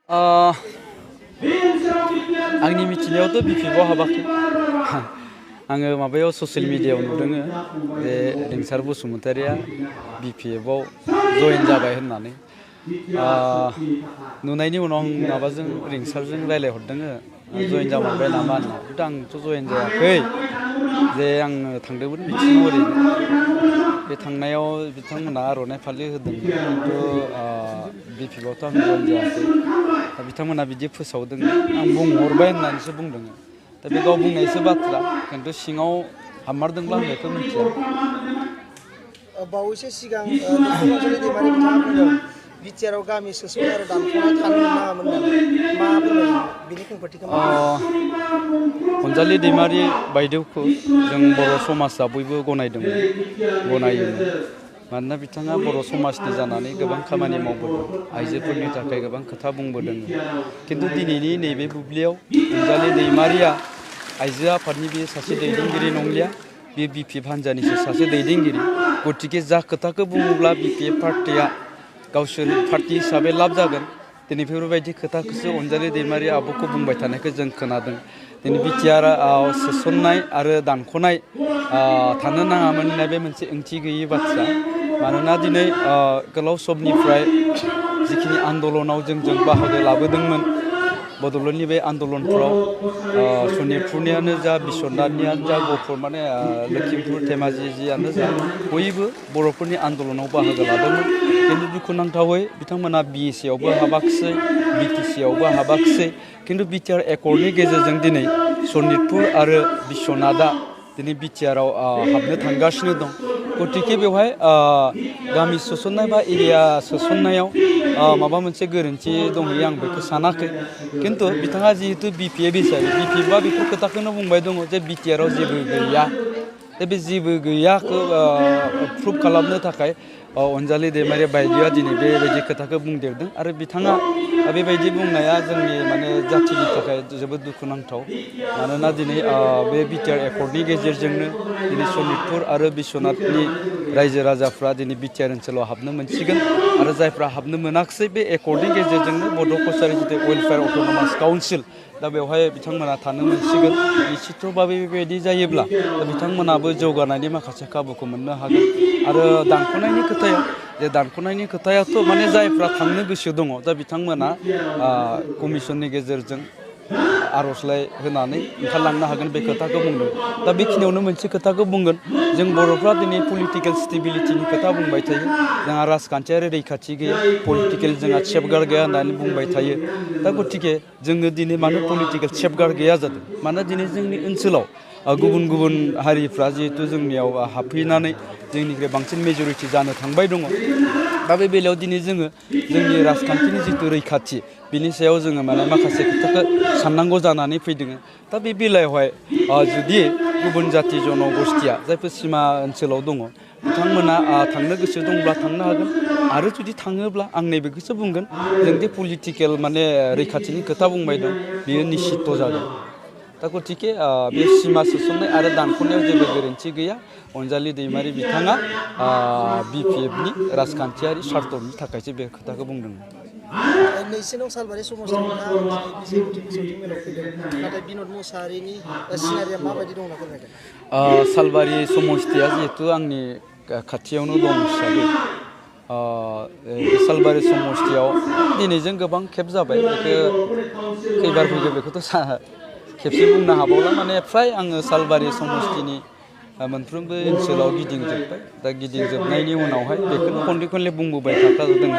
Uh, आंनि मिथिनायावथ' बिपिएफआव हाबाखै आङो माबायाव ससियेल मिडियायाव नुदों जे रिंसार बसुमतारिया बिपिएफआव जइन जाबाय होननानै नुनायनि उनाव आं माबाजों रिंसारजों रायलायहरदों जइन जामारबाय नामा होनना खिन्थु आंथ' जइन जायाखै जे आङो थांदोंमोन मिथिङाव ओरैनो बे थांनायाव बिथांमोना आर'नाइ फालि होदों खिन्थु बिपिएफआवथ' आं जइन जायाखै दा बिथांमोना बिदि फोसावदों आं बुंहरबाय होननानैसो बुंदों दा बे गाव बुंनायसो बाथ्रा खिन्थु सिङाव हाबमारदोंब्ला आं बेखौ मिथिया बावैसो सिगां अनजालि दैमारि बिथाङा बुंदों बिटिआरआव गामि सोसननाय आरो दानख'नाय थानो मोनामोन होननानै मा फोरमायदों बिनि खेंफोरथिखौ अनजालि दैमारि बायदेवखौ जों बर' समाजा बयबो गनायोमोन मानोना बिथाङा बर' समाजनि जानानै गोबां खामानि मावबोदों आइजोफोरनि थाखाय गोबां खोथा बुंबोदों खिन्थु दिनैनि नैबे बुब्लियाव अनजालि दैमारिया आइजो आफादनि बे सासे दैदेनगिरि नंलिया बे बिपिएफ हान्जानिसो सासे दैदेनगिरि गतिके जा खोथाखौ बुङोब्ला बिपिएफ पार्टिया गावसोर पार्टि हिसाबै लाब जागोन दिनै बेफोरबायदि खोथाखौसो अनजालि दैमारि आब'खौ बुंबाय थानायखौ जों खोनादों दिनै बिटिआरआव सोसननाय आरो दानख'नाय थानो नाङामोन होननाय बे मोनसे ओंथि गैयि बाथ्रा मानोना दिनै गोलाव समनिफ्राय जिखिनि आन्दलनाव जों बाहागो लाबोदोंमोन बड'लेण्डनि बे आन्दलनफ्राव सनितपुरनियानो जा बिश्वनाथनियानो जा गहपुर माने लखिमपुर धेमाजि जियानो जा बयबो बर'फोरनि आन्दलनाव बाहागो लादोंमोन खिन्थु दुखुनांथावै बिथांमोना बिएसएआवबो हाबाखिसै बिटिसिआवबो हाबाखिसै खिन्थु बिटिआर एकर्डनि गेजेरजों दिनै सनितपुर आरो बिश्वनाथआ दिनै बिटिआरआव हाबनो थांगासिनो दं गतिके बेवहाय गामि सोसननाय बा एरिया सोसननायाव माबा मोनसे गोरोन्थि दंहैयो आं बेखौ सानाखै खिन्थु बिथाङा जिहेतु बिपिएफ हिसाबै बिपिएफआ बेफोर खोथाखौनो बुंबाय दङ जे बिटिआरआव जेबो गैया बे जेबो गैयाखौ प्रुभ खालामनो थाखाय अनजालि दैमारि बायदिया दिनै बेबायदि खोथाखौ बुंदेरदों आरो बिथाङा बेबायदि बुंनाया जोंनि माने जाथिनि थाखाय जोबोद दुखुनांथाव मानोना दिनै बे बिटिआर एकर्डनि गेजेरजोंनो दिनै सनितपुर आरो बिश्वनाथनि रायजो राजाफ्रा दिनै बिटिआर ओनसोलाव हाबनो मोनसिगोन आरो जायफ्रा हाबनो मोनाखिसै बे एकर्डनि गेजेरजोंनो बड' कसारि वेलफेयार अट'नमास काउन्सिल दा बेवहाय बिथांमोना थानो मोनसिगोन निश्चितभाबे बेबायदि जायोब्ला बिथांमोनाबो जौगानायनि माखासे खाबुखौ मोननो हागोन आरो दानख'नायनि खोथायाथ' माने जायफ्रा थांनो गोसो दङ दा बिथांमोना कमिसननि गेजेरजों आर'जलाइ होनानै ओंखारलांनो हागोन बे खोथाखौ बुंदों दा बेखिनियावनो मोनसे खोथाखौ बुंगोन जों बर'फ्रा दिनै पलिटिकेल स्टेबिलिटिनि खोथा बुंबाय थायो जोंहा राजखान्थियारि रैखाथि गैया पलिटिकेल जोंहा सेफगार्ड गैया होननानै बुंबाय थायो दा गतिके जोङो दिनै मानो पलिटिकेल सेफगार्ड गैया जादों मानोना दिनै जोंनि ओनसोलाव गुबुन गुबुन हारिफ्रा जिहेतु जोंनियाव हाबफैनानै जोंनिफ्राय बांसिन मेजरिटि जानो थांबाय दङ दा बे बेलायाव दिनै जोङो जोंनि राजखान्थिनि जिथु रैखाथि बिनि सायाव जोङो माने माखासे खोथाखौ साननांगौ जानानै फैदों दा बे बेलायावहाय जुदि गुबुन जाथि जन'गस्थिया जायफोर सिमा ओनसोलाव दङ बिथांमोना थांनो गोसो दंब्ला थांनो हागोन आरो जुदि थाङोब्ला आं नैबेखौसो बुंगोन जों दि पलिटिकेल माने रैखाथिनि खोथा बुंबाय दं बेयो निश्चित जागोन दा गतिके बे सिमा सोसननाय आरो दानख'नायाव जेबो गोरोन्थि गैया अनजालि दैमारि बिथाङा बिपिएफनि राजखान्थियारि स्वार्थनि थाखायसो बे खोथाखौ बुंदों नैसिनाव सालबारि समाजनि मेलाव फैदों नाथाय बिन'द मुसाहारिनि सिनारिया माबायदि दं होनना फोरमायदों सालबारि समस्थिया जिहेतु आंनि खाथियावनो दं हिसाबै सालबारि समस्थियाव दिनैजों गोबां खेब जाबाय बेखौ खैबार फैगौ बेखौथ' खेबसे बुंनो हाबावला माने फ्राय आङो सालबारि समस्थिनि मोनफ्रोमबो ओनसोलाव गिदिंजोब्बाय दा गिदिंजोबनायनि उनावहाय बेखौनो खनले बुंबोबाय थाखादों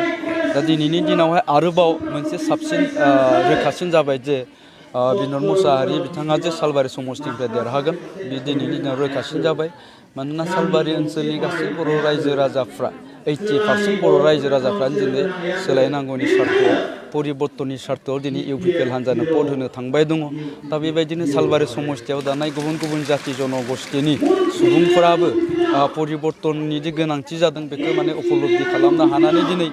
दा दिनैनि दिनावहाय आरोबाव मोनसे साबसिन रोखासिन जाबाय जे बिन'द मुसाहारि बिथाङा जे सालबारि समस्थिनिफ्राय देरहागोन बे दिनैनि दिनाव रोखासिन जाबाय मानोना सालबारि ओनसोलनि गासै बर' रायजो राजाफ्रा 80% बर' रायजो राजाफ्रानो दिनै सोलायनांगौनि सार्थआव परिबर्तननि सार्थआव दिनै इउपिपिएल हान्जानो भट होनो थांबाय दङ दा बेबायदिनो सालबारि समस्थियाव दानाय गुबुन गुबुन जाथि जन'गस्थिनि सुबुंफोराबो परिबर्तननि जे गोनांथि जादों बेखौ माने उपलब्धि खालामनो हानानै दिनै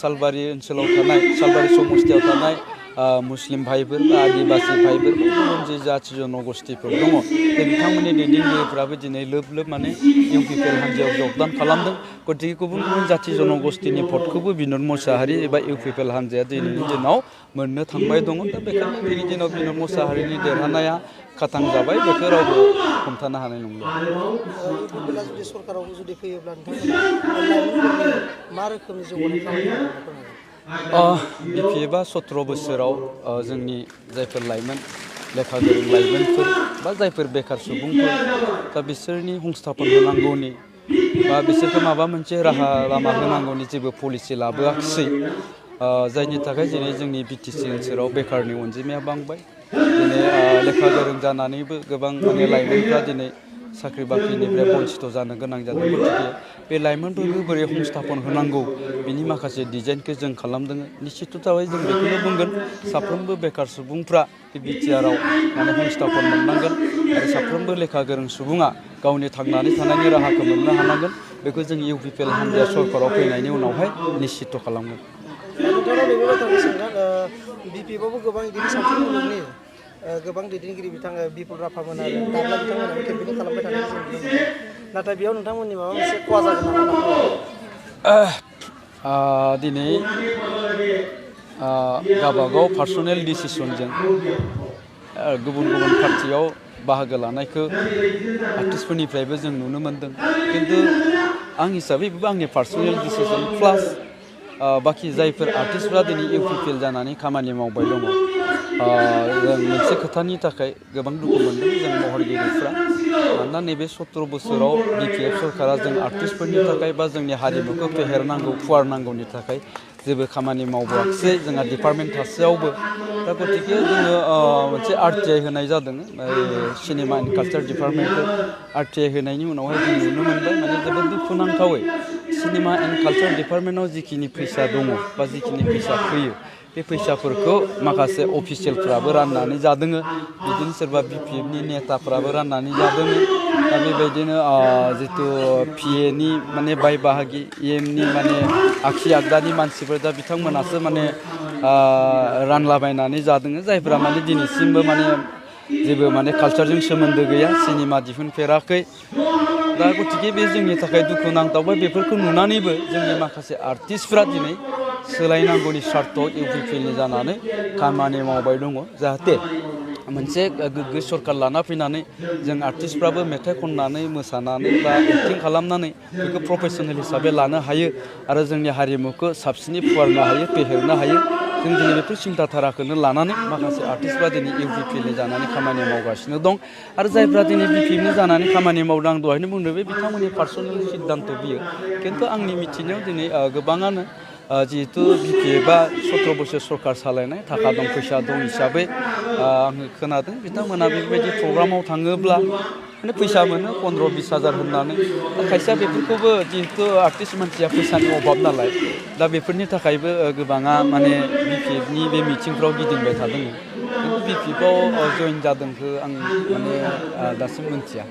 सालबारि ओनसोलाव थानाय सालबारि समस्थियाव थानाय मुस्लिम भाइफोर बा आदिबासि भाइफोर बा गुबुन जे जाथि जन'गोष्ठिफोर दङ दा बिथांमोननि दैदेनगिरिफ्राबो दिनै लोब लोब माने इउपिपिएल हान्जायाव जगदान खालामदों गतिके गुबुन गुबुन जाथि जन'गोष्ठिनि भटखौबो बिन'द मोसाहारि एबा इउपिपिएल हान्जाया दिनैनि दिनाव मोननो थांबाय दङ दा बेखायनो दिनैनि दिनाव बिन'द मोसाहारिनि देरहानाया खाथां जाबाय बेखौ रावबो हमथानो हानाय नंला इउपिपिएलआ जुदि सरकाराव जुदि फैयोब्ला नोंथांमोना लाइमोनफोरनि मा रोखोमनि जौगानाय खालामनो बिपिएफआ 17 बोसोराव जोंनि जायफोर लाइमोन लेखा गोरों लाइमोनफोर बा जायफोर बेखार सुबुंफोर दा बिसोरनि संस्थापन होनांगौनि बा बिसोरखौ माबा मोनसे राहा लामा होनांगौनि जेबो पलिसि लाबोआखिसै जायनि थाखाय दिनै जोंनि बिटिसि ओनसोलाव बेखारनि अनजिमाया बांबाय दिनै लेखा गोरों जानानैबो गोबां माने लाइमोनफ्रा दिनै साख्रि बाख्रिनिफ्राय बन्सित जानो गोनां जादों गतिके बे लाइमोनफोरखौ बोरै संस्थापन होनांगौ बिनि माखासे डिजाइनखौ जों खालामदों निश्चिततायै जों बेखौनो बुंगोन साफ्रोमबो बेखार सुबुंफ्रा बे बिटिआरआव माने संस्थापन मोननांगोन आरो साफ्रोमबो लेखा गोरों सुबुङा गावनि थांनानै थानायनि राहाखौ मोननो हानांगोन बेखौ जों इउपिपिएल हान्जाया सरकाराव फैनायनि उनावहाय निश्चित खालामगोन नोंथांनाव नैबे बाथ्राखौ सोंगोन बिपिएफआवबो गोबां बिदिनो साख्रि मुलुगनि गोबां दैदेनगिरि बिथां बिपुल राभामोन आरो दाब्ला बिथांमोनाबो केम्पेनिं खालामबाय थानायखौ जों नुनो मोनो नाथाय बेयाव नोंथांमोननि माबा मोनसे खहा जागोन नामा दिनै गावबागाव पार्सनेल डिसिसनजों गुबुन गुबुन पार्टियाव बाहागो लानायखौ आर्टिस्टफोरनिफ्रायबो जों नुनो मोन्दों खिन्थु आं हिसाबै बेबो आंनि पार्सनेल डिसिसन प्लास बाखि जायफोर आर्टिस्टफ्रा दिनै इउपिपिएल जानानै खामानि मावबाय दङ जों मोनसे खोथानि थाखाय गोबां दुखु मोन्दों जों महरगिरिफ्रा मानोना नैबे 17 बोसोराव बिपिएफ सरकारा जों आर्टिस्टफोरनि थाखाय बा जोंनि हारिमुखौ फेहेरनांगौ फुवारनांगौनि थाखाय जेबो खामानि मावबोआखिसै जोंहा डिपार्टमेन्ट थासेयावबो दा गतिके जोङो मोनसे आरटिआइ होनाय जादों सिनेमा एन्ड कालचार डिपार्टमेन्टखौ आरटिआइ होनायनि उनावहाय जों नुनो मोनबाय माने जोबोद दुखुनांथावै सिनेमा एन्ड कालचार डिपार्टमेन्टआव जिखिनि फैसा दङ बा जिखिनि फैसा फैयो बे फैसाफोरखौ माखासे अफिसियेलफ्राबो राननानै जादों बिदिनो सोरबा बिपिएफनि नेताफ्राबो राननानै जादों दा बेबायदिनो जितु पिएनि माने बाय बाहागि इएमनि माने आगसि आगदानि मानसिफोर दा बिथांमोनासो माने रानलाबायनानै जादों जायफ्रा माने दिनैसिमबो माने जेबो माने कालचारजों सोमोन्दो गैया सिनेमा दिहुनफेराखै दा गतिके बे जोंनि थाखाय दुखुनांथाव बेफोरखौ नुनानैबो जोंनि माखासे आर्टिस्टफ्रा दिनै सोलायनांगौनि सार्थ इउपिपिएलनि जानानै खामानि मावबाय दङ जाहाथे मोनसे गोग्गो सरकार लाना फैनानै जों आर्टिस्टफ्राबो मेथाइ खननानै मोसानानै बा एक्टिं खालामनानै बेखौ प्रफेसनेल हिसाबै लानो हायो आरो जोंनि हारिमुखौ साबसिनै फुवारनो हायो फेहेरनो हायो जों दिनै बेफोर सिन्था धाराखौनो लानानै माखासे आर्टिस्टफ्रा दिनै इउपिपिएलनि जानानै खामानि मावगासिनो दं आरो जायफ्रा दिनै बिपिएफनि जानानै खामानि मावदों आं दहायनो बुंदों बे बिथांमोननि पार्सनेल सिद्धान्त बियो खिन्थु आंनि मिथिनायाव दिनै गोबाङानो जिहेतु बिपिएफआ 17 बोसोर सरकार सालायनाय थाखा दं फैसा दं हिसाबै आङो खोनादों बिथांमोना बेबायदि प्रग्रामाव थाङोब्ला माने फैसा मोनो 15-20 हाजार होननानै दा खायसेया बेफोरखौबो जिहेतु आर्टिस्ट मानसिया फैसानि अभाब नालाय दा बेफोरनि थाखायबो गोबाङा माने बिपिएफनि बे मिटिंफ्राव गिदिंबाय थादों खिन्थु बिपिएफआव जइन जादोंखौ आं माने दासिम मिथिया